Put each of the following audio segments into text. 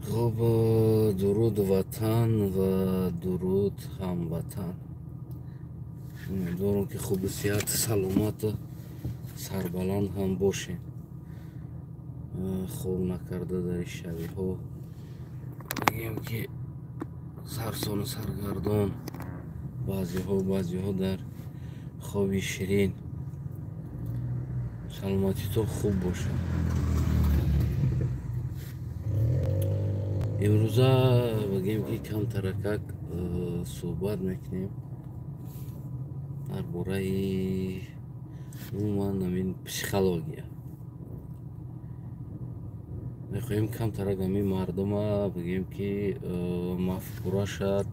Хуб, дуруд ватан ва дуруд ҳамватан. Умедворам, ки хубу сиҳат, саломату сарбаланд ҳам бошем. Хоб накарда дар ин шабиҳо, бигем ки сарсону саргардон, баъзеҳо дар хоби ширин. Саломатитон хуб бошад. Имрӯза бигем ки камтаракак суҳбат мекунем дар бораи умуман ҳамин психология. Мехоҳем камтарак ҳамин мардума бигем ки мафкураша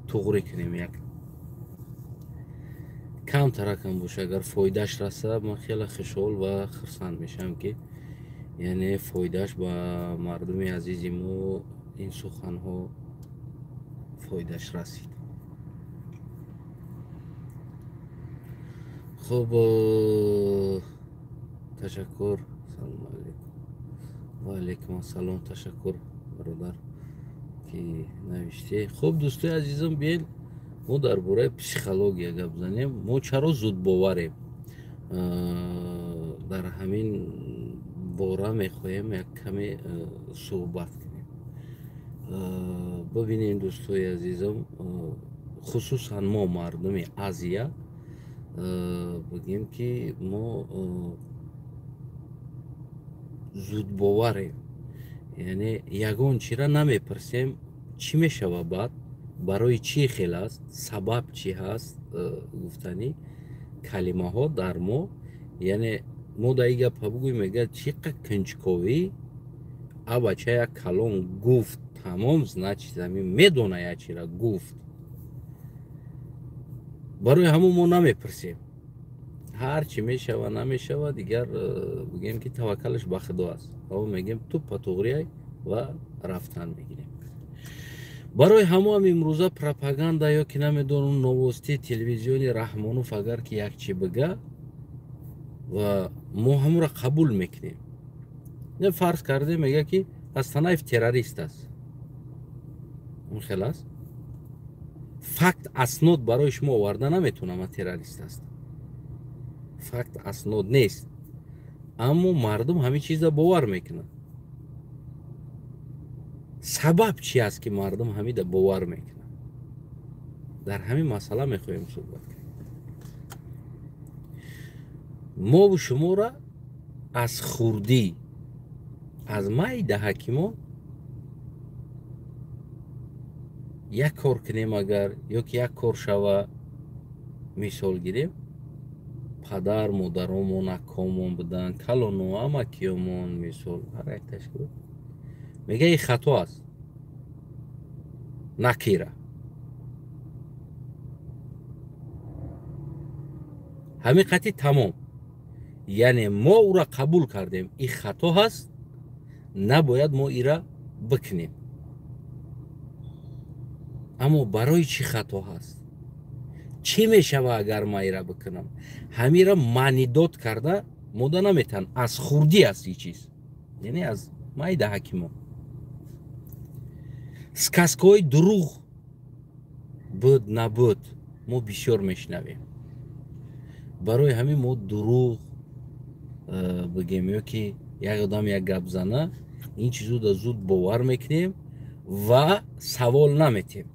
туғрӣ кунем, як камтаракам боша, агар фоидааш раса, ман хеле хушҳол ва хурсанд мешавам, ки яъне фоидааш ба мардуми азизи мо ин суханҳо фоидааш расид. Хуб, ташаккур. Салому алейкум. Ва алейкум ассалом. Ташаккур, бародар, ки навиштӣ. Хуб, дӯстои азизам, биед мо дар бораи психология гап занем. Мо чаро зудбоварем? Дар ҳамин бора мехоҳем як каме суҳбат кунем. Бибинем, дӯстои азизам, хусусан мо мардуми Азия, бигем ки мо зудбоварем, яъне ягон чира намепурсем, чӣ мешава баъд, барои чӣ хел аст, сабаб чӣ ҳаст. Гуфтанӣ калимаҳо дар мо, яъне мо дар ин гапа бигӯем, мегӯяд чӣ қа кунҷковӣ, а бача як калон гуфт, тамом, значит ҳамин медона як чира гуфт. Барои ҳамон мо намепурсем, ҳар чӣ мешава намешава, дигар бигӯем ки таваккалаш ба Худо аст. Ҳамо мегӯем туппа туғрияй ва рафтан мегирем. Барои ҳамоам имрӯза пропаганда ё ки намедонам новости телевизиони Раҳмонов агар ки як чи бига ва мо ҳамонро қабул мекунем. Не, фарз кардем, мега ки Астанаев террорист аст. Он хел аст? Факт аснод барои шумо оварда наметавонам, ман террорист аст. Факт аснод нест. Аммо мардум ҳамин чиза бовар мекунад. Сабаб чи аст, ки мардум ҳамида бовар мекунад? Дар ҳамин масъала мехоҳем суҳбат кунем. Мову шуморо аз хурдӣ, аз майдаҳаки мо як кор кунем агар, ё ки як кор шава, мисол гирем, падар модаромон, акомон буданд, калоно, амакиёмон, мисол ҳар якташ мега ин хато аст, накира. Ҳамин қатъи тамом, яъне мо ӯра қабул кардем, ин хато ҳаст, набояд мо ира бикунем. Аммо барои чӣ хато ҳаст? Чӣ мешава агар ман ира бикунам? Ҳамира маънидод карда мода наметавон. Аз хурдӣ аст ин чиз, яъне аз майдаҳаки мо. Сказкаҳои дурӯғ буд набуд мо бисёр мешунавем. Барои ҳамин мо дурӯғ бигем ё ки як одам як гап зана, ин чизода зуд бовар мекунем ва савол наметем.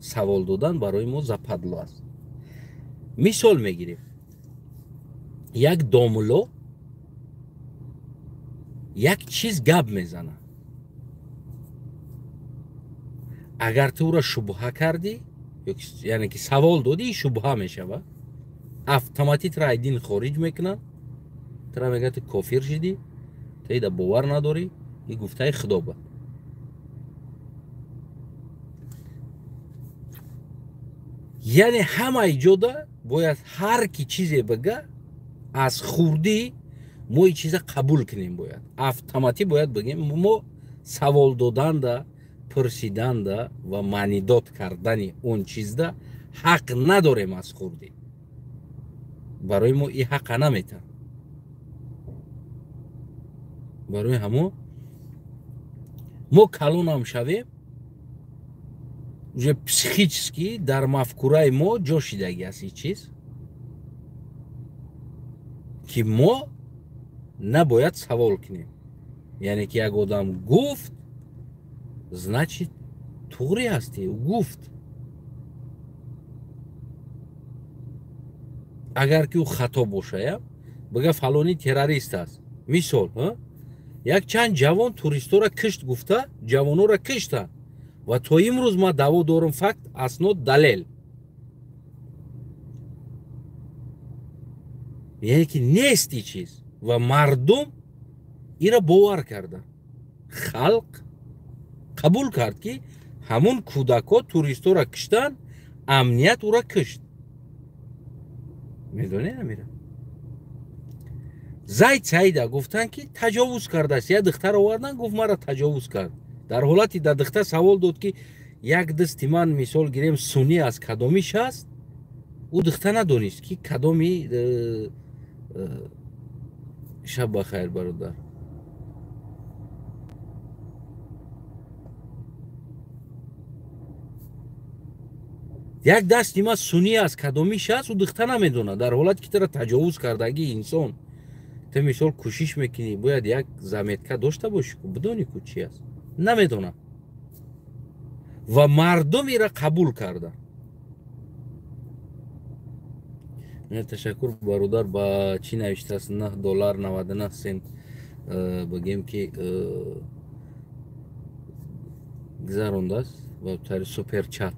Савол додан барои мо западло аст. Мисол мегирем, як домуло як чиз гап мезана, агар ту ӯро шубҳа кардӣ, яъне ки савол додӣ, шубҳа мешава, автоматик тра аз дин хориҷ мекунад, тра мегӯяд ту кофир шидӣ, ту ида бовар надорӣ, ин гуфтаи Худо буд. Яъне ҳамаи ҷода бояд ҳар ки чизе бига, аз хурдӣ мо ин чиза қабул кунем, бояд автоматик бояд бигем, мо савол доданда, пурсиданда ва маънидод кардани он чизда ҳақ надорем аз хурдӣ. Барои мо ин ҳақа наметавон. Барои ҳамо Мо калонам шавем, уже психически дар мафкураи мо ҷо шидаги аст ин чиз, ки мо набояд савол кунем. Яъне ки як одам гуфт, значит туғри ҳастӣ, ӯ гуфт. Агар ки ӯ хато бошая, бига фалонӣ террорист аст. Мисол, як чанд ҷавон туристора кишт гуфта, ҷавонора киштанд. Ва то имрӯз ман даъво дорам, факт, аснод, далел. Яъне ки нест ин чиз ва мардум ира бовар карданд. Халқ қабул кард, ки ҳамун кӯдакҳо туристора киштанд, амният ӯра кишт. Медонед амира? Зайд Саида гуфтанд, ки таҷовуз кардааст. Як духтар овардан, гуфт мара таҷовуз кард. Дар ҳолати дар духтар савол дод, ки як дасти ман, мисол гирем, сунӣ аз кадомиш аст, ӯ духтар надонист, ки кадоми. Шаб ба хайр, бародар. Як дасти ман сунӣ аз кадомиш аст, ӯ духтар намедонад. Дар ҳолате ки тура таҷовуз кардагии инсон, ту мисол кӯшиш мекунӣ, бояд як заметка дошта бошӣ, бидонӣ ку чи аст. Намедонам. Ва мардум ира қабул карданд. Ташаккур, бародар, ба чӣ навиштааст? 9 доллар 99 сент, бигем ки гузарондааст ба тари суперчат.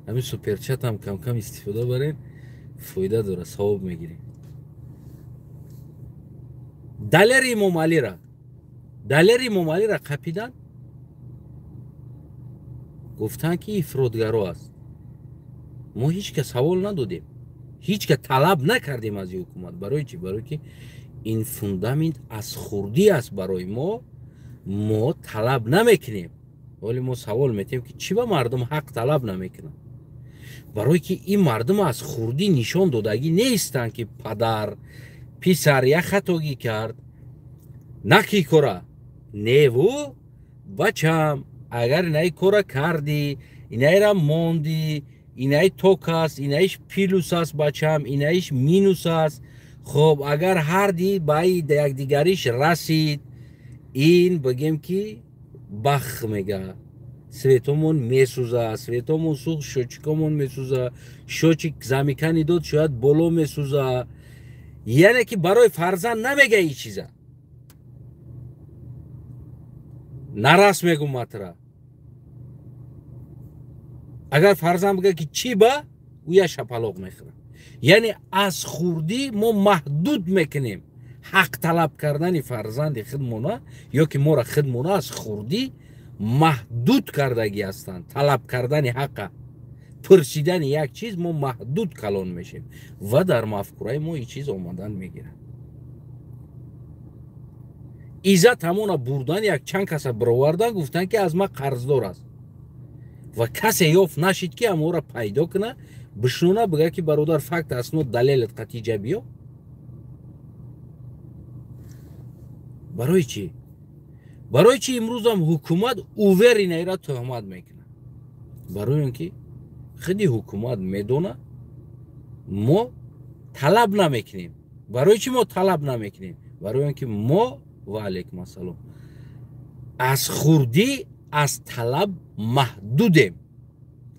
Ҳамин суперчат ҳам кам-кам истифода барем, фоида дорад, савоб мегирем. Далери Имомалира қапидан, гуфтанд, ки ифротгаро аст. Мо ҳеҷ ка савол надодем, ҳеҷ ка талаб накардем аз ин ҳукумат. Барои чӣ? Барои ки ин фундамент аз хурдӣ аст барои мо. Мо талаб намекунем. Вале мо савол метиҳем, ки чӣ ба мардум ҳақ талаб намекунанд? Барои ки ин мардум аз хурдӣ нишон додагӣ нестанд, ки падар, писар як хатогӣ кард, наки кора неву бачам, агар инаи кора кардӣ, инаира мондӣ, инаи ток аст, инаиш плюс аст, бачам, инаиш минус аст. Хоб, агар ҳарди ба якдигариш расид, ин бигем ки бах мега, светомон месӯза, светомон сӯхт, счётчикомон месӯза, счётчик замикани дод, шояд боло месӯза. Яъне ки барои фарзанд намега ин чиза. Нарас мегум матра. Агар фарзанд бига, ки чӣ ба, ӯ як шапалоқ мехӯрад. Яъне аз хурдӣ мо маҳдуд мекунем ҳақ талаб кардани фарзанди худмона, ё ки моро худмона аз хурдӣ маҳдуд кардагӣ ҳастанд. Талаб кардани ҳақа, пурсидани як чиз мо маҳдуд калон мешем ва дар мафкураи мо ин чиз омадан мегирад. Иззат ҳамона бурдан, як чанд каса бировардан, гуфтанд, ки аз ман қарздор аст. Ва касе ёфт нашид, ки ҳамонро пайдо куна, бишнона, бига, ки бародар, факт, аснод, далелат қатиҷа биё. Барои чӣ? Барои чӣ имрӯзам ҳукумат уверенно ира туҳмат мекунад? Барои он ки худи ҳукумат медонад, мо талаб намекунем. Барои чӣ мо талаб намекунем? Барои он ки мо, ва алайкум ассалом, аз хурдӣ аз талаб маҳдудем.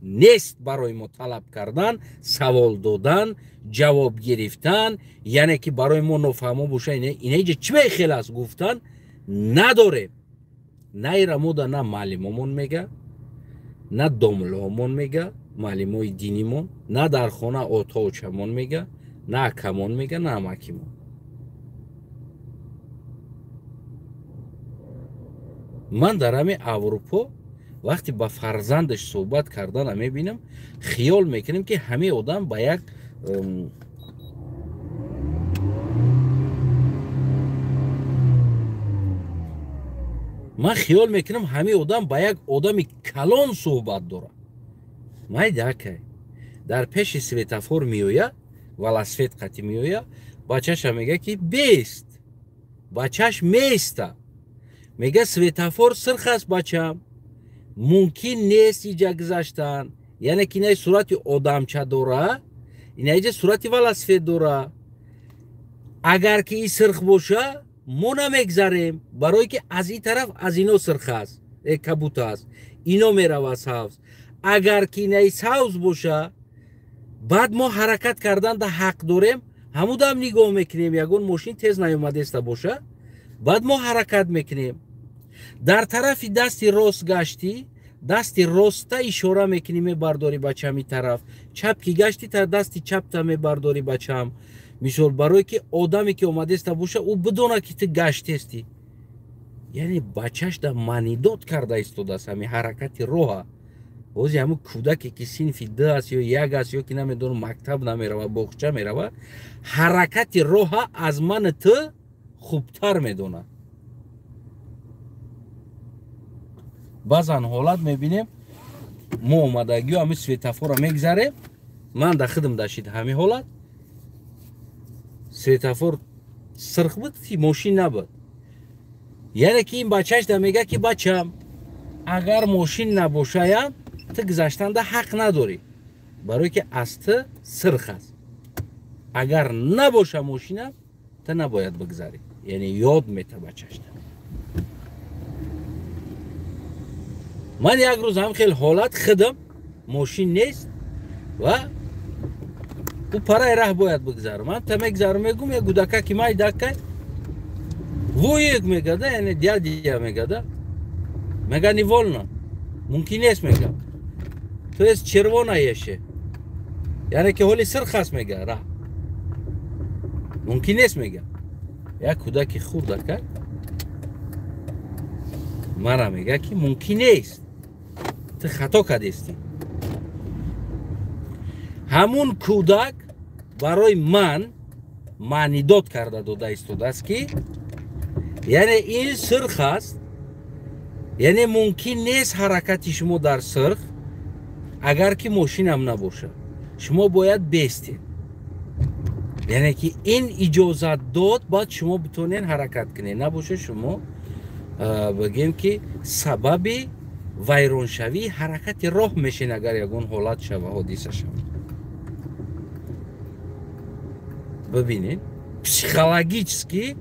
Нест барои мо талаб кардан, савол додан, ҷавоб гирифтан, яъне ки барои мо нофаҳмо боша, инаиҷа чӣ мехел аст гуфтан надорем. На ира мода на маълимомон мега, на домлоомон мега, маълимои динимон, на дар хона отоочамон мега, на акамон мега, на амакимон. Ман дар ҳамин Аврупо вақте ба фарзандаш суҳбат кардана мебинам, хиёл мекунем, ки ҳамин одам ба як ман хиёл мекунам, ҳамин одам ба як одами калон суҳбат дорад. Майдакай дар пеши светофор меояд, велосипед қатӣ меояд, бачаша мега, ки бест, бачаш меиста. Мега светофор сирх аст, бачам, мумкин нест иҷа гузаштан. Яъне ки инаи сурати одамча дора, инаиҷа сурати велосипед дора. Агар ки и сирх боша, мо намегзарем, барое ки аз ин тараф аз ино сирх аст, кабут аст, ино мерава савз. Агар ки инаи савз боша, баъд мо ҳаракат кардан да ҳақ дорем, ҳамудам нигоҳ мекунем, ягон мошин тез наёмадеста боша, баъд мо ҳаракат мекунем. Дар тарафи дасти рост гаштӣ, дасти роста ишора мекунӣ, мебардорӣ бачам ин тараф, чап ки гаштӣ, та дасти чапта мебардорӣ бачам. Мисол, барое ки одаме ки омадеста боша, ӯ бидона ки ту гаштестӣ. Яъне бачаш да манидод карда истодааст ҳами ҳаракати роҳа. Бози ҳамун кӯдаке ки синфи д аст ё як аст, ё ки намедонам мактаб намерава, боғча мерава, ҳаракати роҳа аз мани ту хубтар медонад. Баъзан ҳолат мебинем, мо омадагиё ҳамин светофорро мегзарем, ман да худам дашид ҳамин ҳолат, светофор сирх буд, мошин набуд. Яъне ки ин бачаш да мега ки бачам, агар мошин набошаям, ту гузаштанда ҳақ надорӣ, барое ки аз ту сирх аст. Агар набоша мошинам, ту набояд бигзарӣ. Яъне ёд мета бачашда. Ман як рӯз ҳам хел ҳолат худам, мошин нест ва ӯ параи раҳ бояд бигзарам. Ман та мегзарам, мегум, як гудака ки майдакай вуик мегада, яъне дядя мегада, мега невольно, мумкин нест мега, то есть червона еше, яъне ки ҳоли сирх аст мега, раҳ мумкин нест мега. Як кӯдаки хурдака мара мега ки мумкин нест, ту хато кардестӣ. Ҳамун кӯдак барои ман маънидод карда дода истодааст ки яъне ин сирх аст, яъне мумкин нест ҳаракати шумо дар сирх, агар ки мошинам набошад, шумо бояд бестед. Яъне ки ин иҷозат дод, баъд шумо битонед ҳаракат кунед, набошад шумо бигем ки сабаби вайроншавии ҳаракати роҳ мешен, агар ягон ҳолат шава, ҳодиса шава. Бибинед, психологически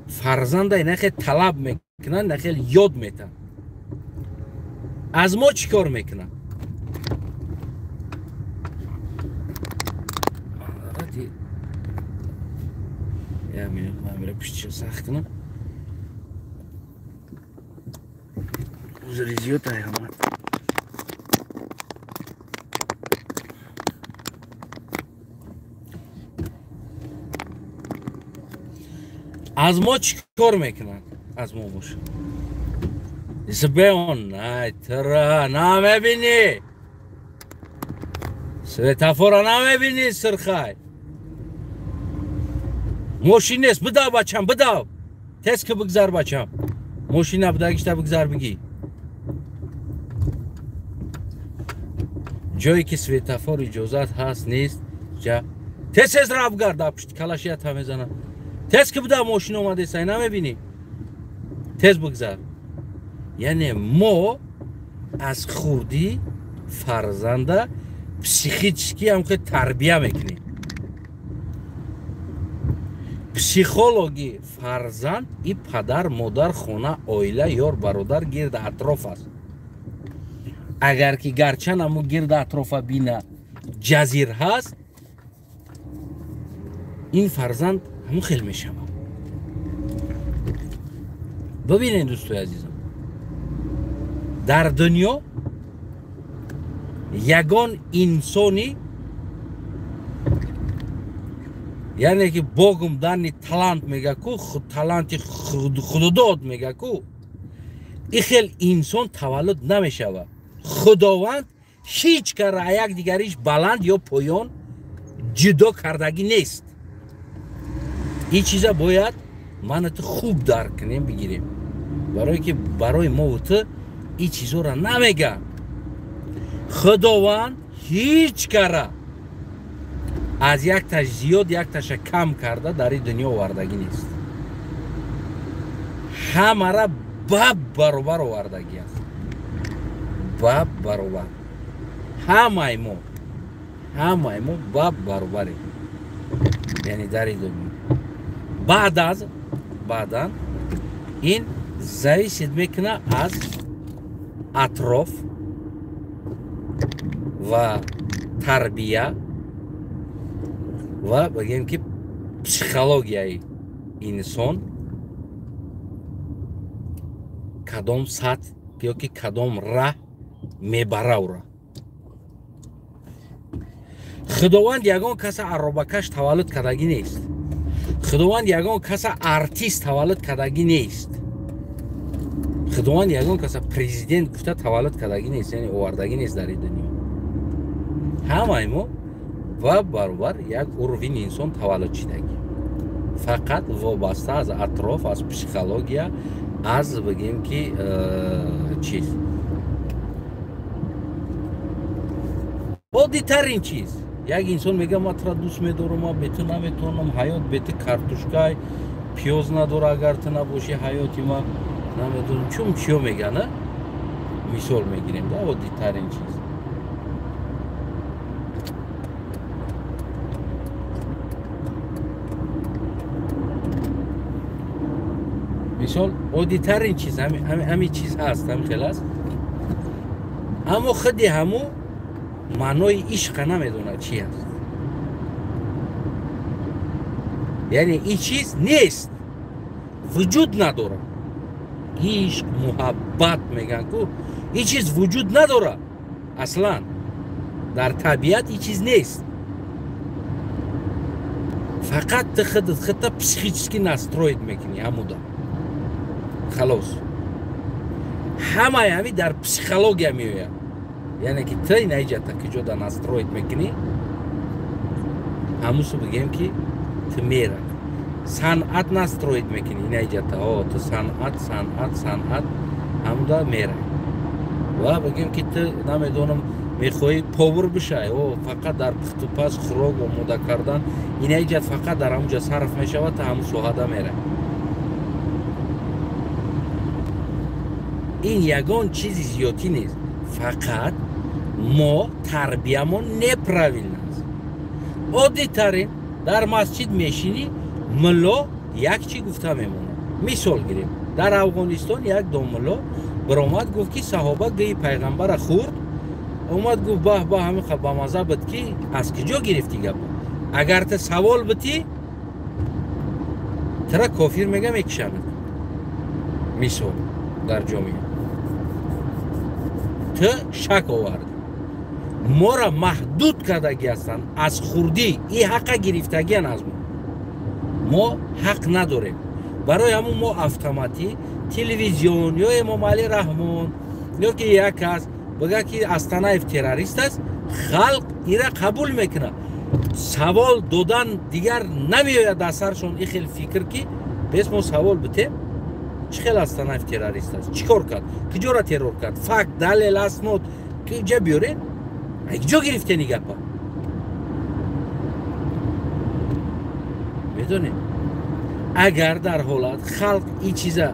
фарзанда ина хел талаб мекунанд, ина хел ёд метанд. Аз мо чӣ кор мекунанд? Як минут, ман мера пуштиша сахт кунам. Узри зиёд омад. Аз мо чӣ кор мекунанд? Аз мо боша. Избеон, ай тра намебинӣ. Светофора намебинӣ, сирхай. Мошин нест, бидав бачам, бидав. Тез ки бигзар бачам. Мошин набудагишта бигзар бигӣ. Ҷое ки светофор иҷозат ҳаст нест, ҷа тез тез ра бгарда, пушти калашията мезанам. Тез ки бидав, мошин омадесай, намебинӣ. Тез бигзар. Яъне мо аз хурдӣ фарзанда психически ҳам хел тарбия мекунем. Психологи фарзанд и падар, модар, хона, оила, ёр, бародар, гирда атроф аст. Агар ки гарчанд ҳамун гирда атрофа бина ҷазир ҳаст, ин фарзанд ҳамун хел мешавад. Бибинед, дӯстои азизам, дар дунё ягон инсони, яъне ки богум дани талант мега ку, таланти худодод мега ку, и хел инсон таваллуд намешавад. Худованд ҳеҷ кара як дигариш баланд ё поён ҷудо кардагӣ нест. Ин чиза бояд ману ту хуб дарк кунем, бигирем, барое ки барои мову ту ин чизоро намегӯяд. Худованд ҳеҷ кара аз якташ зиёд якташа кам карда дар ин дунё овардагӣ нест. Ҳамара ба баробар овардагӣ аст. Ба баробар. Ҳамаи мо ба баробарем. Яъне дар ин дунё. Баъдан ин зависит мекунад аз атроф ва тарбия ва бигем ки психологияи инсон кадом сатҳ ёки кадом раҳ мебара ӯра. Худованд ягон каса аробакаш таваллуд кардагӣ нест. Худованд ягон каса артист таваллуд кардагӣ нест. Худованд ягон каса президент гуфта таваллуд кардагӣ нест, яъне овардагӣ нест дар ин дунё. Ҳамаи мо ба баробар як уровень инсон таваллуд шидагӣ. Фақат вобаста аз атроф, аз психология, аз бигем ки чиз. Оддитарин чиз. Як инсон мегӯяд ман туро дӯст медорам, ман бе ту наметавонам, ҳаёт бе ту картошкай, пиёз надора, агар ту набошӣ ҳаёти ман намедонам. Чун чиё мегӯянд, мисол мегирем, да, оддитарин чиз. Мисол оддитарин чиз ҳамин чиз ҳаст, ҳамин хел аст. Аммо худи ҳамун маънои ишқа намедонад чи аст. Яъне ин чиз нест, вуҷуд надорад. Ишқ, муҳаббат мегӯянд ку, ин чиз вуҷуд надорад аслан. Дар табиат ин чиз нест. Фақат ту худат худта психически настроить мекунӣ ҳамуда. Халос. Ҳамаи ҳамин дар психология меояд. Яъне ки ту инаиҷата куҷода настроить мекунӣ, ҳамусу бигем ки ту мера. Санъат настроить мекунӣ инаиҷата, о ту санъат, санъат, санъат, ҳамуда мера. Ва бигем ки ту намедонам мехоҳӣ повар бишай, о фақат дар пухтупаз хӯрок омода кардан, инаиҷат фақат дар ҳамуҷа сарф мешавад, ту ҳамун соҳада мера. Ин ягон чизи зиёдтӣ нест. Фақат мо тарбиямон неправильно аст. Оддитарин дар масҷид мешинӣ, мулло як чӣ гуфта мемонад. Мисол гирем, дар Афғонистон як домулло баромад гуфт ки саҳоба гӯи пайғамбара хӯрд, омад гуфт баҳ баҳ ҳамин бамаза буд ки аз куҷо гирифтӣ гапа? Агар ту савол битӣ тура кофир мега мекушанад. Мисол дар ҷомеа ту шак овардӣ. Моро маҳдуд кардагӣ ҳастанд аз хурдӣ, ин ҳаққа гирифтагиан аз мо. Мо ҳақ надорем. Барои ҳамун мо автоматӣ телевизион ё Эмомалӣ Раҳмон ё ки як кас бигӯяд ки Астанаев террорист аст, халқ ира қабул мекунад. Савол додан дигар намеояд дар саршон ин хел фикр ки бес мо савол битем чӣ хел Астанаев террорист аст, чӣ кор кард, куҷоро террор кард, факт, далел, аснод куҷа биёред, куҷо гирифтени гапа? Медонед, агар дар ҳолат халқ ин чиза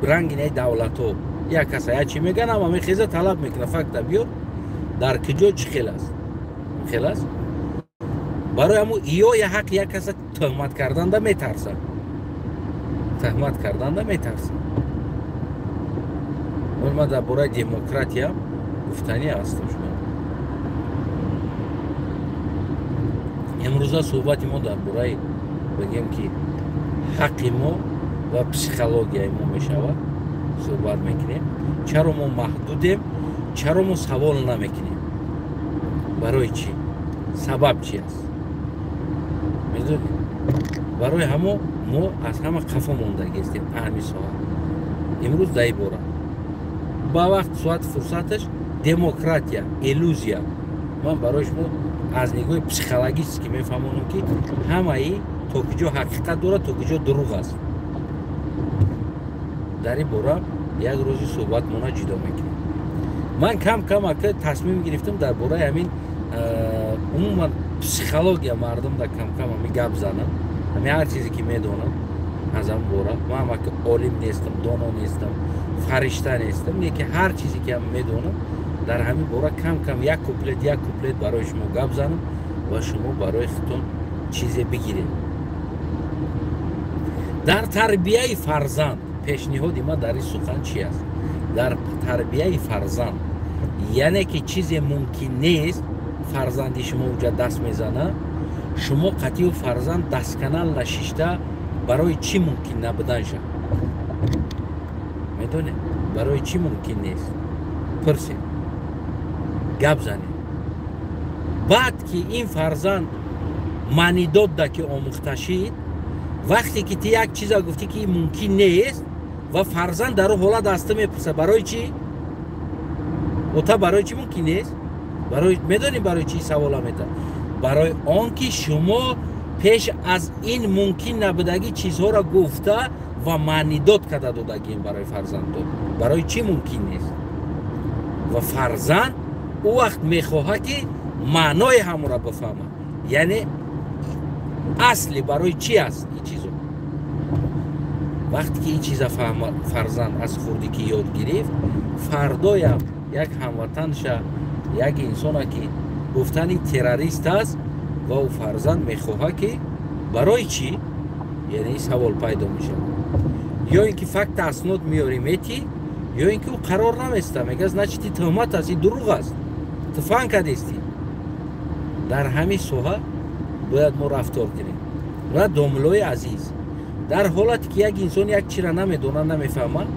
ранги наи давлатҳо як каса як чӣ мегӯянд, ҳама мехеза талаб мекунад, факта биёр, дар куҷо чӣ хел аст, хел аст. Барои ҳамун иё я ҳақ як каса тӯҳмат карданда метарсад, тӯҳмат карданда метарсад. Ман дар бораи демократия гуфтанӣ ҳастам шумо. Имрӯза суҳбати мо дар бораи бигем ки ҳаққи мо ва психологияи мо мешавад, суҳбат мекунем. Чаро мо маҳдудем, чаро мо савол намекунем, барои чӣ, сабаб чи аст? Медонед, барои ҳамо мо аз ҳама қафо мондагӣ ҳастем ҳамин соат. Имрӯз дар ин бора ба вақт соат фурсаташ демократия, иллюзия. Ман барои шумо аз нигоҳи психологически мефаҳмонам ки ҳамаи то куҷо ҳақиқат дорад, то куҷо дурӯғ аст. Дар ин бора як рӯзи суҳбатмона ҷудо мекунем. Ман кам кам ака тасмим гирифтам дар бораи ҳамин умуман психология мардум дар кам кам ҳамин гап занам, ҳамин ҳар чизе ки медонам аз ҳамин бора. Ман ака олим нестам, доно нестам, Фаришта нестам, не ки ҳар чизе ки медонам дар ҳамин бора кам кам як куплет, як куплет барои шумо гап занам ва шумо барои худтон чизе бигиред. Дар тарбияи фарзанд пешниҳоди ман дар ин сухан чи аст? Дар тарбияи фарзанд, яъне ки чизе мумкин нест, фарзанди шумо уҷа даст мезана, шумо қатъию фарзанд дастканал нашишта барои чӣ мумкин набуданша медонед? Барои чӣ мумкин нест? Пурсед, гап занед. Баъд ки ин фарзанд маънидод да ки омӯхта шид, вақте ки ту як чиза гуфтӣ ки мумкин нест, ва фарзанд дар ӯ ҳолат аз ту мепурсад: барои чӣ? Ота, барои чӣ мумкин нест? Барои медонӣ барои чӣ савола метавад? Барои он ки шумо пеш аз ин мумкин набудагӣ чизҳоро гуфта ва маънидод карда додагием барои фарзанддод. Барои чӣ мумкин нест? Ва фарзанд ӯ вақт мехоҳад ки маънои ҳамонро бифаҳмад, яъне асли барои чӣ аст ин чизо. Вақте ки ин чиза фарзанд аз хурдӣ ки ёд гирифт, фардоям як ҳамватанша, як инсона ки гуфтани террорист аст, ва ӯ фарзанд мехоҳад ки барои чӣ, яъне савол пайдо мешавад. Ё ин ки факта аснод меёрӣ метӣ, ё ин ки ӯ қарор наместа, мегӯяд: значит, и тӯҳмат аст, и дурӯғ аст, ту фан кардестӣ. Дар ҳамин соҳа бояд мо рафтор кунем. Ва домлои азиз, дар ҳолате ки як инсон як чира намедонад, намефаҳмад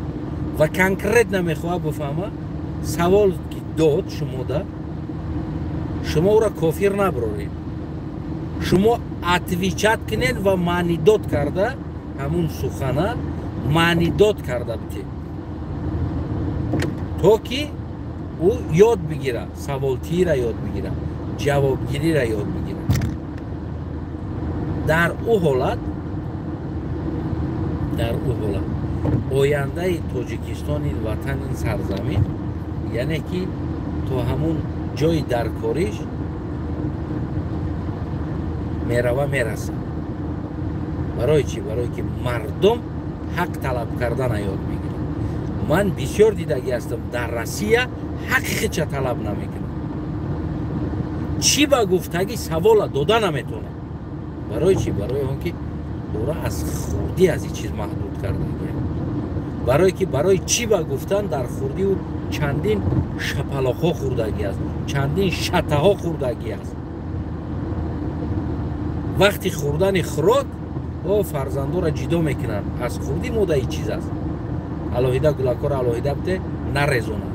ва конкретно мехоҳад бифаҳмад, савол ки дод шумода, шумо ӯро кофир наброред, шумо отвечать кунед ва маънидод карда ҳамун сухана маънидод карда битед, то ки ӯ ёд бигира, саволтиира ёд бигира, ҷавобгириро ёд бигира. Дар ӯ ҳолат, дар ӯ ҳолат ояндаи Тоҷикистон, ин ватан, ин сарзамин, яъне ки то ҳамун ҷои даркориш мерава, мерасад. Барои чӣ? Барое ки мардум ҳақ талаб кардана ёд мегирад. Ман бисёр дидагӣ ҳастам, дар Россия ҳаққи худша талаб намекунад, чӣ ба гуфтагӣ савола дода наметавонад. Барои чӣ? Барои он ки ӯро аз хурдӣ аз ин чиз маҳдуд кардагия. Барое ки барои чӣ ба гуфтан дар хурдӣ ӯ чандин шапалоқҳо хӯрдагӣ аст, чандин шатаҳо хӯрдагӣ аст. Вақти хӯрдани хӯрок о фарзандоро ҷидо мекунанд. Аз хурдӣ модаи чиз аст, алоҳида гулакҳоро алоҳида бите, нарезонанд.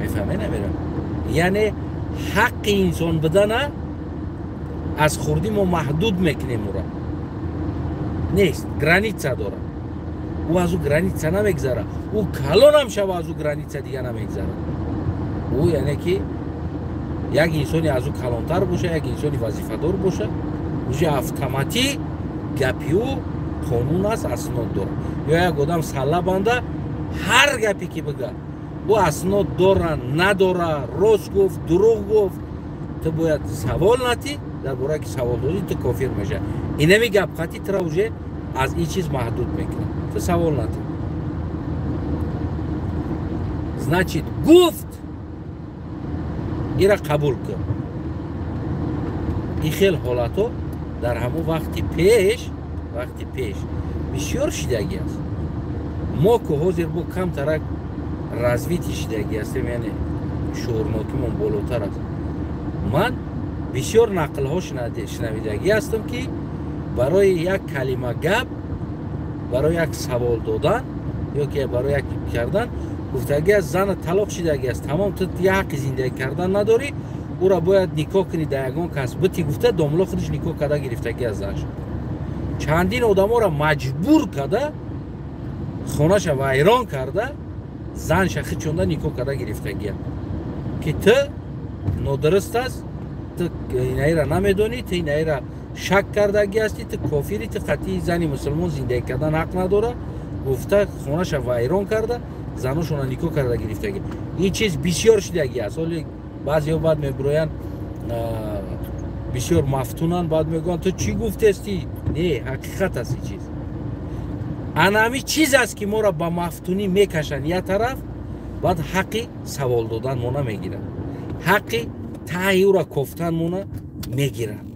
Мефаҳме намерам? Яъне ҳаққи инсон будана аз хурдӣ мо маҳдуд мекунем ӯро. Нест, граница дорад, ӯ аз ӯ граница намегзара, ӯ калонам шава, аз ӯ граница дига намегзара. Ӯ яъне ки як инсони аз ӯ калонтар боша, як инсони вазифадор боша, уже автоматӣ гапи ӯ қонун аст, аснод дорад. Ё як одам салла банда, ҳар гапе ки бигӯяд, ӯ аснод дора надора, рост гуфт, дурӯғ гуфт, ту бояд савол натӣ. Дар бораи ки савол додӣ, ту кофир мешавӣ. Инами гап қатӣ тура уже аз ин чиз маҳдуд мекунад, ту савол натӣ. Значит, гуфт, ира қабул кун. Ин хел ҳолатҳо дар ҳамон вақти пеш бисёр шидагӣ аст. Мо ку ҳозир бо камтарак развитие шидагӣ ҳастем, яъне шуурнокимон болотар аст. Ман бисёр нақлҳо шунавидагӣ ҳастам, ки барои як калима гап, барои як савол додан ё ки барои як кардан гуфтагӣ аст: зана талоқ шидагӣ аст, тамом, ту ҳаққи зиндагӣ кардан надорӣ, ӯра бояд никоҳ кунӣ, дар ягон кас бити гуфта, домло худаш никоҳ карда гирифтагӣ аз занаш. Чандин одаморо маҷбур карда, хонаша вайрон карда, занша хичонда никоҳ карда гирифтагия, ки ту нодуруст аст, ту инаира намедонӣ, ту инаира шак кардагӣ ҳастӣ, ту кофири, ту қатъии зани мусулмон зиндагӣ кардан ҳақ надора гуфта, хонаша вайрон карда, заношона никоҳ карда гирифтагӣ. Ин чиз бисёр шидагӣ аст. Ҳоли баъзеҳо баъд мебироянд, бисёр мафтунанд, баъд мегӯянд: ту чӣ гуфтестӣ? Не, ҳақиқат аст ин чиз. Ана ҳамин чиз аст, ки моро ба мафтунӣ мекашанд як тараф, баъд ҳаққи савол додан мона мегиранд, ҳаққи таҳи ӯра кофтан мона мегиранд.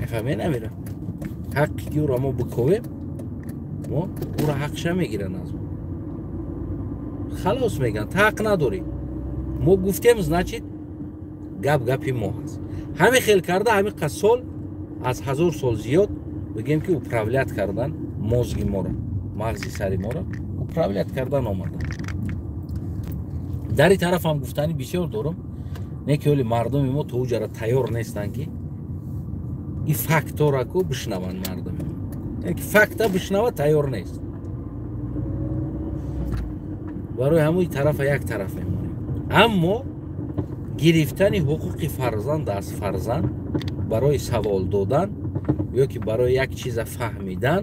Мефаҳмед намира? Ҳаққи ки ӯра мо биковем, мо ӯра ҳақша мегиранд аз мо. Халос мегӯянд, та ҳақ надорӣ. Мо гуфтем, значит гап гапи мо ҳаст. Ҳамин хел карда ҳамин қад сол, аз 1000 сол зиёд бигем, ки управлять кардан мозги моро, мағзи сари моро управлять кардан омадан. Дар ин тарафам гуфтанӣ бисёр дорам, не ки ҳоли мардуми мо то уҷара тайёр нестанд, ки ин фактора ку бишнаванд мардуми мо. Яъне ки факта бишнава тайёр нест. Барои ҳамои тарафа як тараф мемонем. Аммо гирифтани ҳуқуқи фарзанд аз фарзанд барои савол додан ё ки барои як чиза фаҳмидан,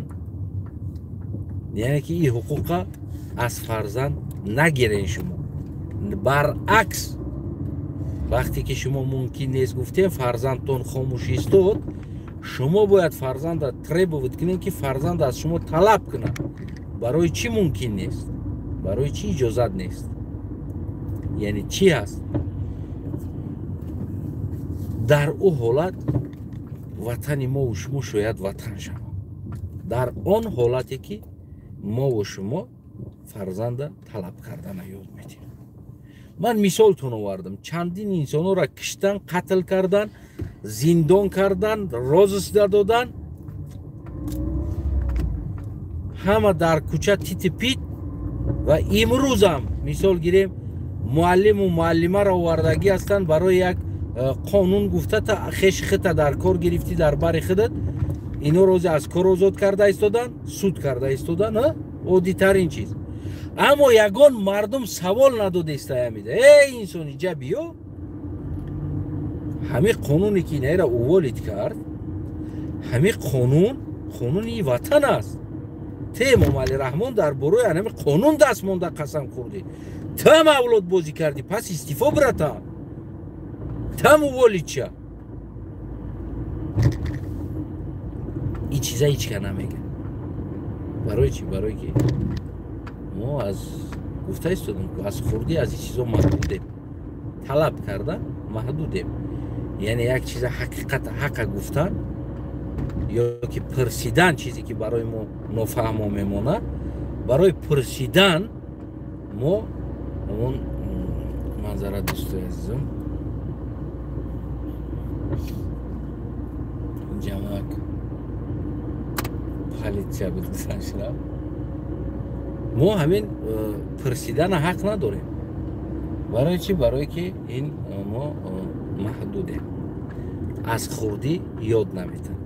яъне ки ин ҳуқуқа аз фарзанд нагирен шумо. Баръакс, вақте ки шумо мумкин нест гуфтем, фарзандтон хомӯш истод, шумо бояд фарзанда требовать кунед, ки фарзанд аз шумо талаб кунад. Барои чӣ мумкин нест? Барои чӣ иҷозат нест? Яъне чӣ ҳаст? Дар ӯ ҳолат ватани мову шумо шояд ватан шавад. Дар он ҳолате ки мову шумо фарзанда талаб кардана ёд медиҳем. Ман мисолтон овардам. Чандин инсонҳоро киштан, қатл кардан, зиндон кардан, розыск додан, ҳама дар кӯча тити пит. Ва имрӯзам мисол гирем, муаллиму муаллимаро овардагӣ ҳастанд барои як қонун гуфта, та хеши хита дар кор гирифтӣ дар бари худат, ино рози аз кор озод карда истодан, суд карда истодан, оддитарин чиз. Аммо ягон мардум савол надодеста ҳамида. Эй инсони ҷа биё, ҳамин қонуне ки инаира уволить кард, ҳамин қонун қонуни ватан аст. Те Эмомалӣ Раҳмон дар бораи ҳамин қонун даст монда қасам хӯрдӣ. Там авлод бозӣ кардӣ, пас истифо бирата. Там уволить ша. Ин чиза ҳеҷ ка намегӯяд. Барои чӣ? Барои ки мо аз гуфта истодем, аз хурдӣ аз ин чизо маҳдудем. Талаб карда маҳдудем. Яъне як чиза ҳақиқата ҳақа гуфтан ё ки пурсидан, чизе ки барои мо нофаҳмо мемонад, барои пурсидан мо ҳамон манзара, дӯстои азизам, ҷамак полиция буд гузашта. Мо ҳамин пурсидана ҳақ надорем. Барои чӣ? Барое ки ин мо маҳдудем, аз хурдӣ ёд наметан.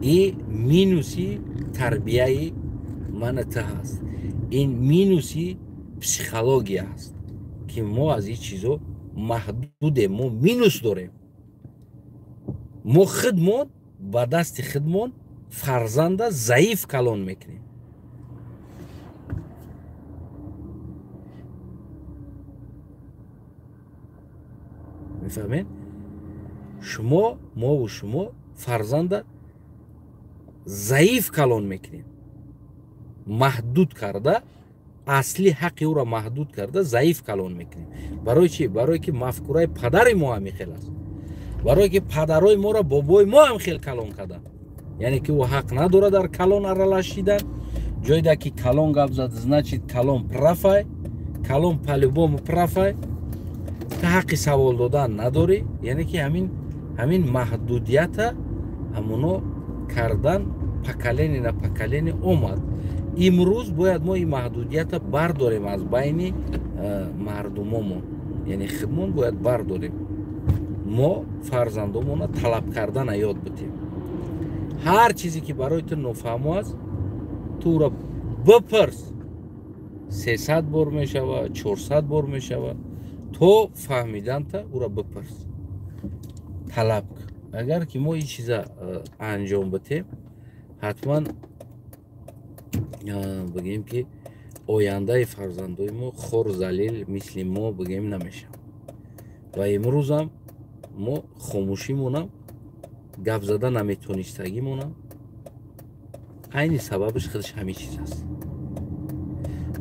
И минуси тарбияи мана та ҳаст, ин минуси психология ҳаст, ки мо аз ин чизо маҳдудем, мо минус дорем. Мо худмон ба дасти худмон фарзанда заиф калон мекунем. Мефаҳмед? Шумо, мову шумо фарзанда заиф калон мекунем, маҳдуд карда, асли ҳаққи ӯро маҳдуд карда заиф калон мекунем. Барои чӣ? Барое ки мафкураи падари мо ҳамин хел аст. Барое ки падарои моро бобои мо ҳам хел калон карданд. Яъне ки ӯ ҳақ надорад дар калон аралаш шидан. Ҷойда ки калон гап зад, значит калон прав ай, калон по-любому прав ай. Та ҳаққи савол додан надорӣ. Яъне ки ҳамин маҳдудията ҳамоно кардан поколение на поколение омад. Имрӯз бояд мо ин маҳдудията бардорем аз байни мардумомон. Яъне худмон бояд бардорем. Мо фарзандомона талаб кардана ёд битем. Ҳар чизе ки барои ту нофаҳмо аст, ту ӯро бипурс. 300 бор мешавад, 400 бор мешавад, то фаҳмиданта ӯро бипурс, талаб кун. Агар ки мо ин чиза анҷом битем, ҳатман бигем ки ояндаи фарзандои мо хор залил мисли мо бигем намешавад. Ва имрӯзам мо хомӯшимонам, гап зада наметонистагимонам, айни сабабаш худаш ҳамин чиз аст.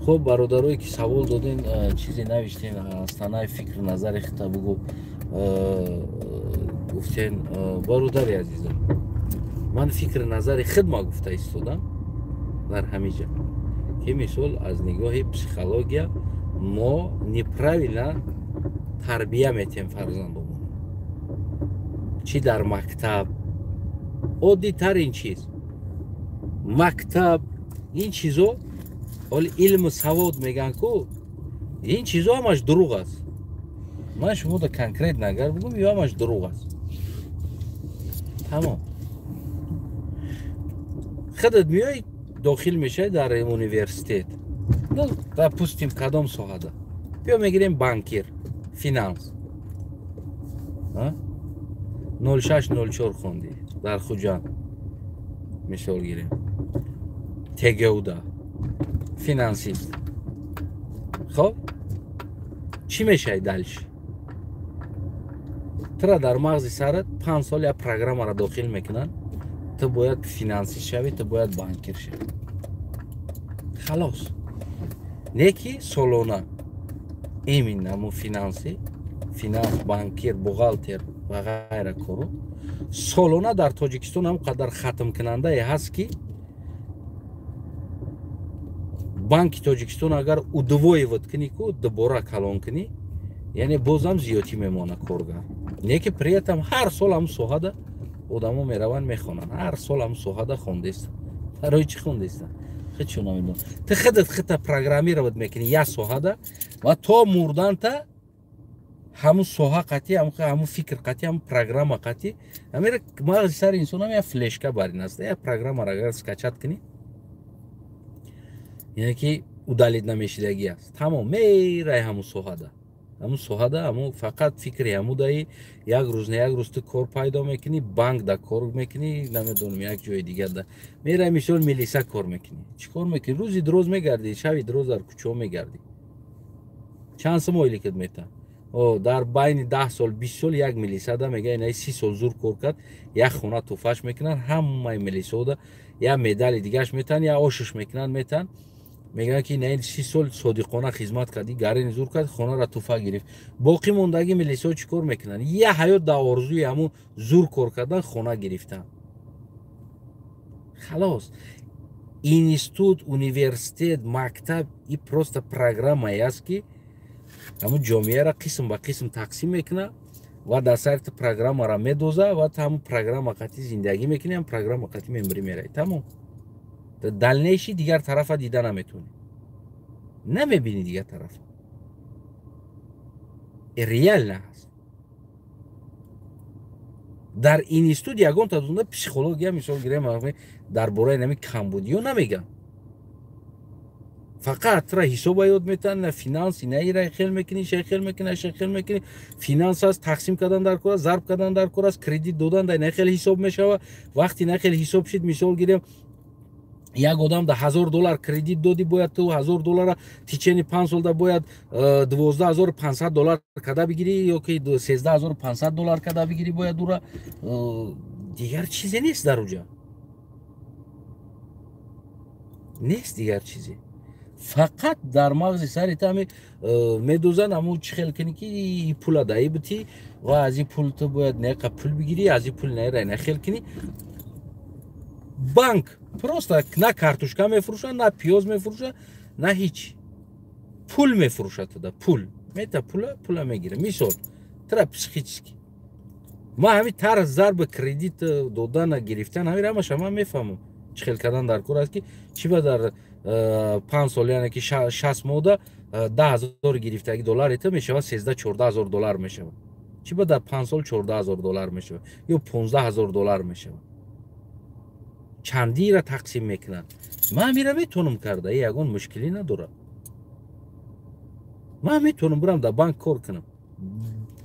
Хуб, бародарое ки савол доден, чизе навиштен, астанаи фикру назари хита бугу гуфтен. Бародари азизам, ман фикри назари хидма гуфта истодам дар ҳамиҷа, ки мисол аз нигоҳи психология мо неправильно тарбия метиҳем фарзандомон, чӣ дар мактаб. Оддитарин чиз мактаб, ин чизо, ҳоли илму савод мегӯянд ку, ин чизо ҳамаш дурӯғ аст. Ман шумода конкретно агар бигӯм, ё ҳамаш дурӯғ аст. Тамом. Худат меои, дохил мешавӣ дар университет, ну, допустим, кадом соҳада, биё мегирем банкир, финанс, 0604 хондӣ дар Хуҷанд, мисол гирем, ТГУда финансист. Хоб, чӣ мешавӣ дальше? Тура дар мағзи сарат 5 сол як программаро дохил мекунанд: ту бояд финансист шавӣ, ту бояд банкир шавӣ. Халос. Не ки солона именно ҳамун финанс, банкир, бухгалтер ва ғайра кору солона дар Тоҷикистон ҳам қадар хатмкунандае ҳаст, ки Банки Тоҷикистон агар удвоивать кунӣ ку, дубора калон кунӣ, яъне бозам зиёдтӣ мемонад коргар. Не ки при этом ҳар сол ҳамун соҳада одамо мераванд, мехонанд, ҳар сол ҳамун соҳада хондестанд. Барои чӣ хондестанд, худшо намедонам. Ту худат худта программировать мекунӣ як соҳада ва то мурданта ҳамун соҳа қатӣ, ҳамун фикр қатӣ, ҳамун программа қатӣ. Ҳамира мағзи сари инсонам як флешка барин аст. Як программаро агар скачать кунӣ, яъне ки удалить намешидагӣ аст. Тамом, мерай ҳамун соҳада, ҳамун соҳада, ҳамун фақат фикри ҳамудаи. Як рӯз не як рӯз ту кор пайдо мекунӣ, банк да кор мекунӣ, намедонам, як ҷои дигар да мерай, мисол, милиса кор мекунӣ, чӣ кор мекунӣ, рӯзи дроз мегардӣ, шави дроз дар кӯчаҳо мегардӣ. Чанд сум ойликат метаҳ? Дар байни 10 сол, 20 сол як милисада мега, инаи 30 сол зур кор кард, як хона туфаш мекунанд, ҳамаи милисода як медали дигаш метаҳанд, як ошиш мекунанд, метаҳанд, мегӯянд, ки инаи 30 сол содиқона хизмат кардӣ, гарини зур кард, хонаро туфа гирифт. Боқӣ мондаги милисо чӣ кор мекунанд? Як ҳаёт дар орзуи ҳамун зур кор кардан, хона гирифтан. Халос. Институт, университет, мактаб и просто программае аст, ки ҳамун ҷомеаро қисм ба қисм тақсим мекунад ва дар сари ту программаро медоза ва ту ҳамун программа қатъи зиндагӣ мекунӣ, ҳамун программа қатъи мембирӣ, меравӣ. Тамом. Дальнейший дигар тарафа дида наметавонӣ, намебинӣ дигар тарафа. Реально ҳаст. Дар институт ягон та дона психология, мисол гирем, дар бораи нами камбудиё намегам. Фақат тура ҳисоба ёд метаҳанд, на финанси, на ира хел мекунӣ, ша хел мекунӣ, ша хел мекунӣ. Финанс аст, тақсим кардан дар кор аст, зарб кардан дар кор аст, кредит додан дар на хел ҳисоб мешава. Вақти на хел ҳисоб шид, мисол гирем, як одам да 1000 доллар кредит додӣ, бояд ту 1000 доллара течение 5 солда бояд 12 500 доллар када бигирӣ ё ки 13 500 доллар када бигирӣ бояд ура. Дигар чизе нест дар уҷа, нест дигар чизе. Фақат дар мағзи сари тами медӯзанд ҳамун чӣ хел кунӣ, ки пула даи битӣ ва аз ин пул ту бояд неқа пул бигирӣ, аз ин пул наира на хел кунӣ. Банк просто на картошка мефурӯшад, на пиёз мефурӯшад, на ҳеч. Пул мефурӯшад туда, пул мета, пула, пула мегира. Мисол, тура психически ман ҳамин тарз зарби кредит додана, гирифтан, ҳамин ҳамаша ман мефаҳмам, чӣ хел кардан дар кор аст, ки чӣ ба дар 5 сол, яъне ки 60 моҳда 10 000 гирифтаги доллари ту мешавад 13, 14 ҳазор доллар мешавад. Чӣ ба дар 5 сол 14 ҳазор доллар мешавад ё 15 ҳазор доллар мешавад? Чандира тақсим мекунанд? Ман ҳамира метавонам карда, ягон мушкилӣ надорад. Ман метавонам бирам дар банк кор кунам,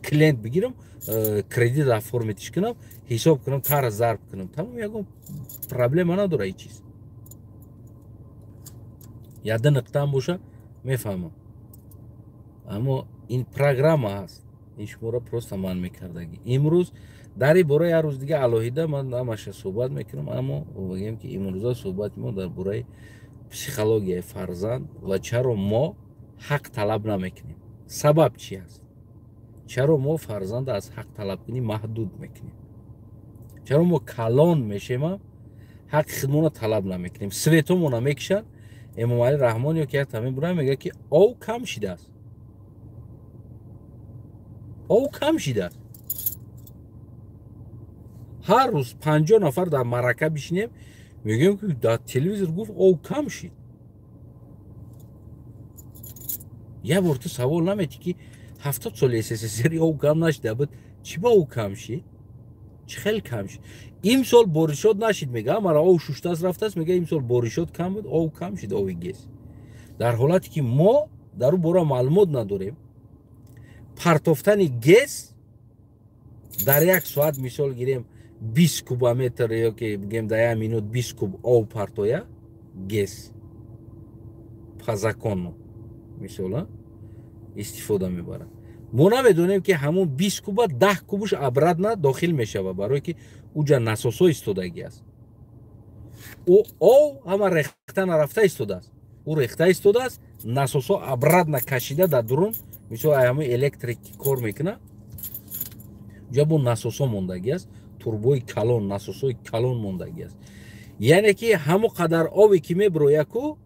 клиент бигирам, кредит оформить ш кунам, ҳисоб кунам, тарз зарб кунам. Тамом, ягон проблема надора ҳеҷ чиз. Яда нуқтаам боша, мефаҳмам, аммо ин программа ҳаст, ин шуморо просто ман мекардагӣ. Имрӯз дар ин бора як рӯз дига алоҳида ман ҳамаша суҳбат мекунам, аммо бигем, ки имрӯза суҳбати мо дар бораи Психологияи фарзанд ва чаро мо ҳақ талаб намекунем, сабаб чи аст? Чаро мо фарзанда аз ҳақ талабкунӣ маҳдуд мекунем? Чаро мо калон мешема ҳаққи худмона талаб намекунем? Светомона мекушанд. Эмомалӣ Раҳмон ё ки як тамин бура мегӯяд, ки ов кам шидааст, ов кам шидааст. Ҳар рӯз 50 нафар дар маърака бишинем, мегӯем, ки дар телевизор гуфт, ов кам шид. Як бор ту савол наметӣ, ки 70 соли СССР ов кам нашида буд, чӣ ба ов кам шид, чӣ хел кам шид? Имсол боришот нашид, мега, мара ов шуштааст, рафтааст, мега, имсол боришот кам буд, ов кам шид, ови ГЭС. Дар ҳолате ки мо дар ӯ бора маълумот надорем, партофтани ГЭС дар як соат, мисол гирем, 20 кубометр ё ки бигем дар як минут 20 куб ов партоя ГЭС по закону, мисол, истифода мебарад. Мо намедонем, ки ҳамон 20 куба 10 кубуш обратно дохил мешавад, барое ки уҷа насосҳо истодагӣ аст. Ӯ ов ҳама рехта нарафта истодааст, ӯ рехта истодааст, насосҳо обратно кашида дар дурун, мисол, ҳамон электрик кор мекунад, уҷа бо насосҳо мондагӣ аст, турбои калон, насосҳои калон мондагӣ аст. Яъне ки ҳамо қадар ове ки мебирояд ку,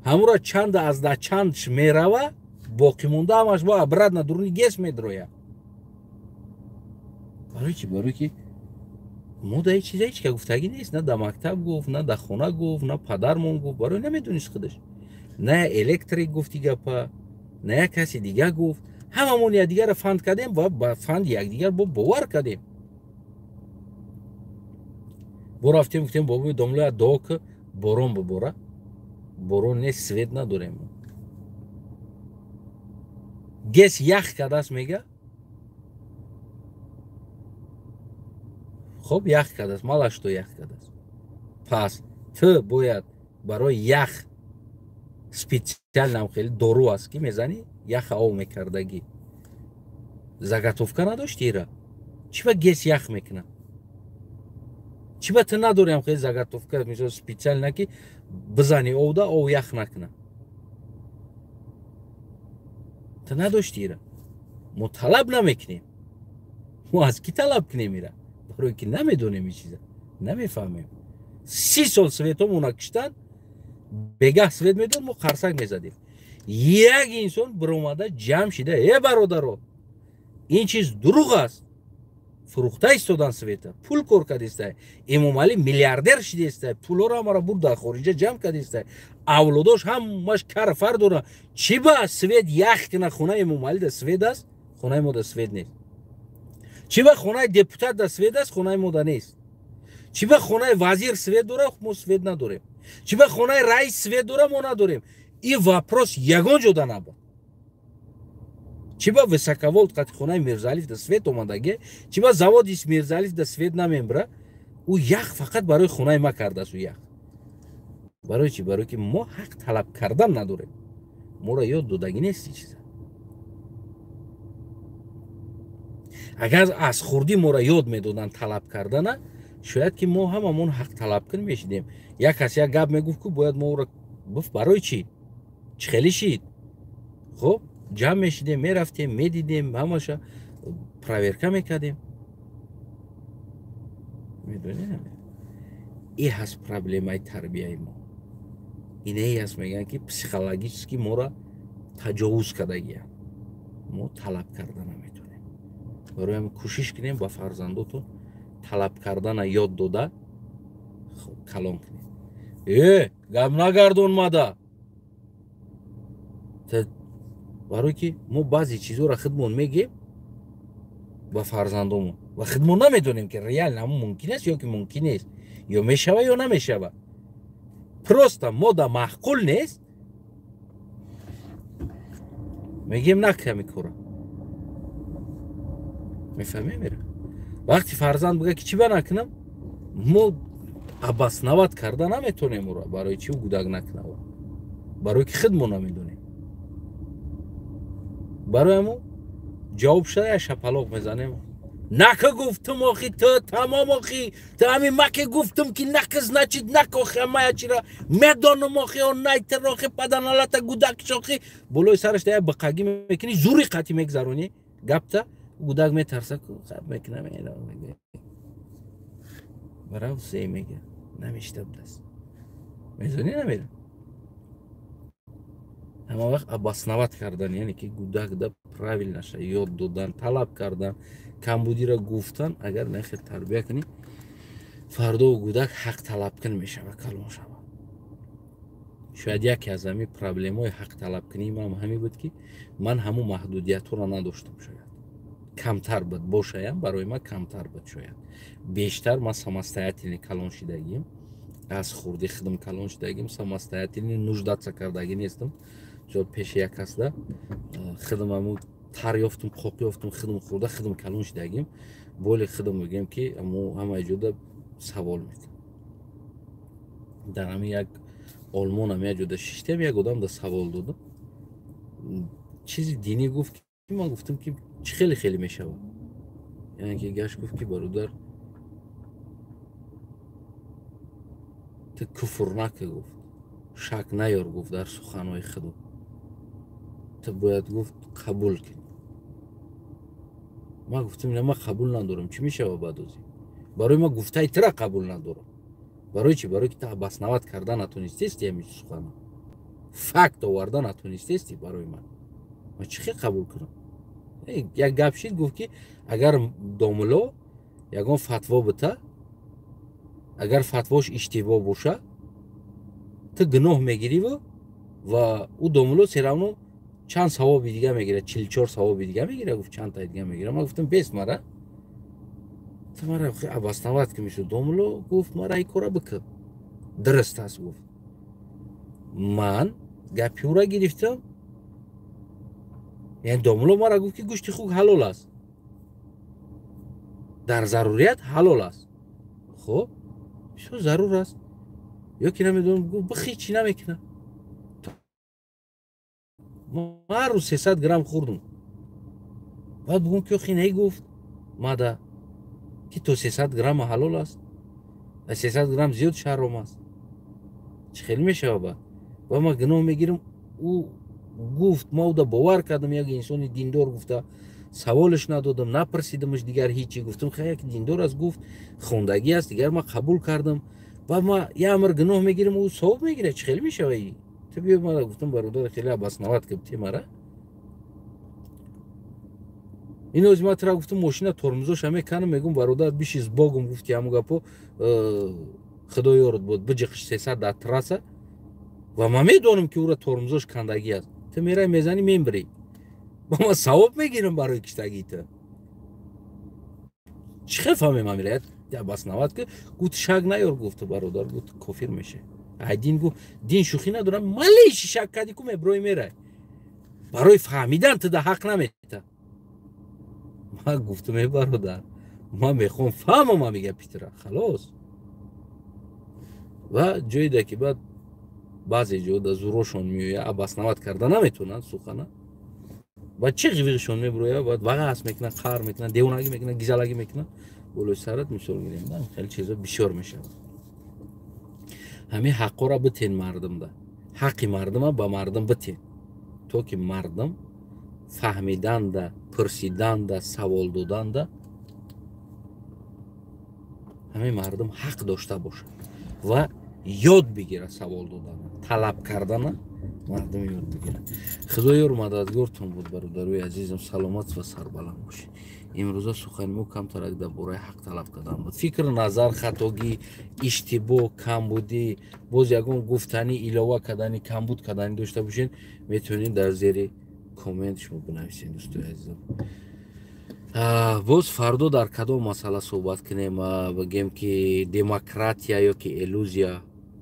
ҳамуро чанда аз да чандш мерава, боқӣ монда ҳамаш бо обратно дуруни ГЭС медрояд. Барои чи? Барое ки мо да ҳеҷ чиза ҳеҷ ка гуфтагӣ нест, на дар мактаб гуфт, на дар хона гуфт, на падармон гуфт, барои намедонист худаш, на электрик гуфти гапа, на як каси дига гуфт. Ҳамамон якдигарро фанд кардем ва ба фанди якдигар бо бовар кардем. Бо рафтем, гуфтем: бобои домлоя, дуо ки борон бибора. Борон нест, свет надорем. ГЭС ях кардааст, мега. Хоб, ях кардааст, мала что ях кардааст. Пас ту бояд барои ях специально хеле дору аст, ки мезанӣ, яха ов мекардагӣ. Заготовка надошти ира? Чӣ ба ГЭС ях мекунад? Чӣ ба ту надорӣ хеле заготовка, мисол, специально, ки бизанӣ овда, ов ях накунад? Ту надошти ира. Мо талаб намекунем. Мо аз кӣ талаб кунем ира? Барое ки намедонем, ин чиза намефаҳмем. 30 сол светомона киштан, бегаҳ свет медод, мо қарсак мезадем. Як инсон биромада, ҷамъ шида: «Э, бародаро, ин чиз дурӯғ аст, фурӯхта истодан света, пул кор кардиста, Эмомалӣ миллиардер шидеста, пулҳоро ҳамаро бурд дар хориҷа ҷамъ кардиста, авлодош ҳамаш кар фар дора. Чӣ ба свет ях кина? Хонаи Эмомалӣ да свет аст, хонаи мо да свет нест. Чӣ ба хонаи депутат да свет аст, хонаи мо да нест? Чӣ ба хонаи вазир свет дора, мо свет надорем? Чӣ ба хонаи раис свет дора, мо надорем?» Ин вопрос ягон ҷода набуд. Чӣ ба высоковольт қати хонаи Мирзалиф да свет омадаге? Чӣ ба заводи Мирзалиф да свет намембра? Ӯ ях фақат барои хонаи ма кардааст, ӯ ях. Барои чӣ? Барое ки мо ҳақ талаб кардан надорем, моро ёд додагӣ нест чиза. Агар аз хурдӣ моро ёд медоданд талаб кардана, шояд ки мо ҳамамон ҳақ талабкун мешидем. Як кас як гап мегуфт ку, бояд мо ӯро гуфт: «Барои чӣ, чӣ хеле шид?» Хуб, ҷамъ мешидем, мерафтем, медидем, ҳамаша проверка мекардем. Медонед, и ҳаст проблемаи тарбияи мо. Инае ҳаст, мегӯянд, ки психологически моро таҷовуз кардагия, мо талаб карда наметонем. Барои ҳамин кӯшиш кунем, ба фарзандотон талаб кардана ёд дода калон кунем. Э, гап нагардон мада, барое ки мо баъзе чизҳоро худмон мегем ба фарзандомон ва худмон намедонем, ки реально ҳамон мумкин аст ё ки мумкин нест, ё мешава, ё намешава. Просто мо да маъқул нест, мегем: «Наками кора». Мефаҳмем ира? Вақти фарзанд бига, ки чӣ ба накунам, мо обосновать карда наметонем ӯро, барои чӣ ӯ гудак накунава, барое ки худмо намедонем. Барои ҳамо ҷавоб шуда, як шапалоқ мезанем. Нака гуфтум охи, ту тамом охи, ту ҳамин маке гуфтум ки нака, значит нака охи, ама чира медонам охи, он найтер охи, паданалата гудакш охи. Болои сараш да бақагӣ мекунӣ, зури қатӣ мегзаронӣ гапта, гудак метарса, хаб мекунам, барав се мега намешта будаст. Мезонӣ намера? Ҳама вақт обосновать кардан, яъне ки гудак да правильнаша ёд додан, талаб кардан, камбудиро гуфтан. Агар нахел тарбия кунӣ, фардо гудак ҳақ талабкун мешава, калон шава. Шояд яке аз ҳамин проблемаҳои ҳақталабкунии ман ҳамин буд, ки ман ҳамун маҳдудиятҳоро надоштам. Шояд камтар буд бошаям, барои ман камтар буд. Шояд бештар ман самостоятельный калон шидагим, аз хурди хидм калон шидагим, самостоятельный, нуждаться кардагӣ нестам. Чун пеши як касда хидм аму тар ёфтум, қоқ ёфтум, хидм хӯрда, хидм калон шидагим. Боли хидм мегӯем, ки аму ҳамаи ҷода савол мекунам. Дар ҳамин як Олмонам як ҷода шиштем, як одам да савол додам, чизи динӣ гуфт, ки ман гуфтам, ки чӣ хеле хеле мешавад. Яъне ки гашт гуфт, ки бародар, ту куфр нака, гуфт, шак наёр, гуфт, дар суханҳои худо, ту бояд, гуфт, қабул кунӣ. Ман гуфтам, ина ман қабул надорам, чӣ мешава баъд ози? Барои ман гуфтаи тура қабул надорам. Барои чӣ? Барои ки ту обосновать карда натонистести, ҳамин сухана факт оварда натонистести барои ман. Ман чӣ хел қабул кунам? Як гап шид, гуфт, ки агар домуло ягон фатво бита, агар фатвош иштибоҳ боша, ту гуноҳ мегириву ва ӯ домуло всё равно чанд савоби дига мегирад, 44 савоби дига мегирад, гуфт, чандтаи дига мегирад. Ман гуфтам, бес мара, ту мара обосновать ки мешуд. Домуло гуфт, мара ин кора бикун, дуруст аст, гуфт. Ман гапи ӯра гирифтам. Яъне домуло мара гуфт, ки гӯшти хук ҳалол аст, дар зарурият ҳалол аст. Хуб, бисёр зарур аст ё ки намедонам, гуфт, бихи, чӣ намекунад. Ман ҳар рӯз 300 грамм хӯрдум. Баъд бугум, ки охи не, гуфт мада, ки то 300 грамма ҳалол аст, аз 300 грамм зиёд ҳаром аст. Чӣ хел мешава баъд? Ва ман гуноҳ мегирам. Ӯ гуфт, ма ӯда бовар кардам, як инсони диндор гуфта, саволаш надодам, напурсидамаш дигар ҳичи. Гуфтам, хай, як диндор аст, гуфт, хондагӣ аст, дигар ман қабул кардам. Баъд ман як амр гуноҳ мегирам, ӯ савоб мегирад. Чӣ хел мешава? Ту биё мара, гуфтам, бародар, хеле обосновать ки те мара. Ин ози ман тура гуфтам, мошина тормозоша меканам, мегум, бародар, биши с богом, гуфти, ҳамун гапо, худо ёрат буд, биҷиқиш 300 дар трасса, ва ман медонам, ки ӯра тормозош кандагӣ аст. Ту мерай, мезанӣ, мембирӣ, ба ман савоб мегирам барои киштагии ту. Чӣ хел фаҳмем амира? Обосновать ки гуфт, шак наёр, гуфт, бародар, гуфт, кофир мешавӣ. Ай дин, гуфт, дин шӯхӣ надорам, малейший шак кардӣ ку, меброи, мерай, барои фаҳмидан ту да ҳақ намета. Ман гуфтам, э бародар, ман мехоҳам фаҳмам ами гапи тура, халос. Ва ҷоеда ки баъд баъзе ҷода зурошон меояд, обосновать карда наметавонанд сухана, ва чӣ ғивиғшон мебурояд, баъд вағас мекунанд, қаҳр мекунанд, девонагӣ мекунанд, гизалагӣ мекунанд болои сарат. Мисол гирем, хеле чизо бисёр мешавад. Ҳамин ҳаққора битен мардумда, ҳаққи мардума ба мардум битен, то ки мардум фаҳмиданда, пурсиданда, савол доданда ҳамин мардум ҳақ дошта бошад ва ёд бигирад савол додана, талаб кардана мардум ёд бигирад. Худоёр мададгортон буд, бародарои азизам, саломат ва сарбаланд бошед. Имрӯза сухани мо камтарак дар бораи ҳақ талаб кардан буд. Фикр, назар, хатогӣ, иштибоҳ, камбудӣ, боз ягон гуфтанӣ, илова кардани, камбуд кардани дошта бошед, метавонед дар зери коммент шумо бинависед, дӯстои азизам. Боз фардо дар кадом масъала суҳбат кунем? Бигем, ки демократия ё ки иллюзия,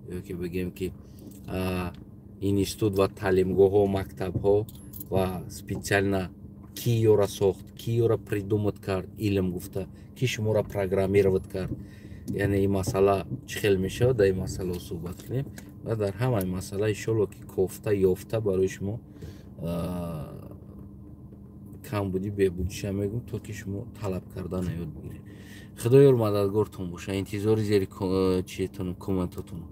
ё ки бигем, ки институт ва таълимгоҳҳо, мактабҳо, ва специально ки ёра сохт, ки ёра придумать кард, илм гуфта, ки шуморо программировать кард, яъне ин масъала чӣ хел мешавад, дар ин масъалао суҳбат кунем. Ва дар ҳамаи масъала иншолло, ки кофта ёфта барои шумо камбудӣ, беҳбудиша мегӯм, то ки шумо талаб кардана ёд бигиред. Худоёр мададгортон боша. Интизори зери чиетон, комментотон.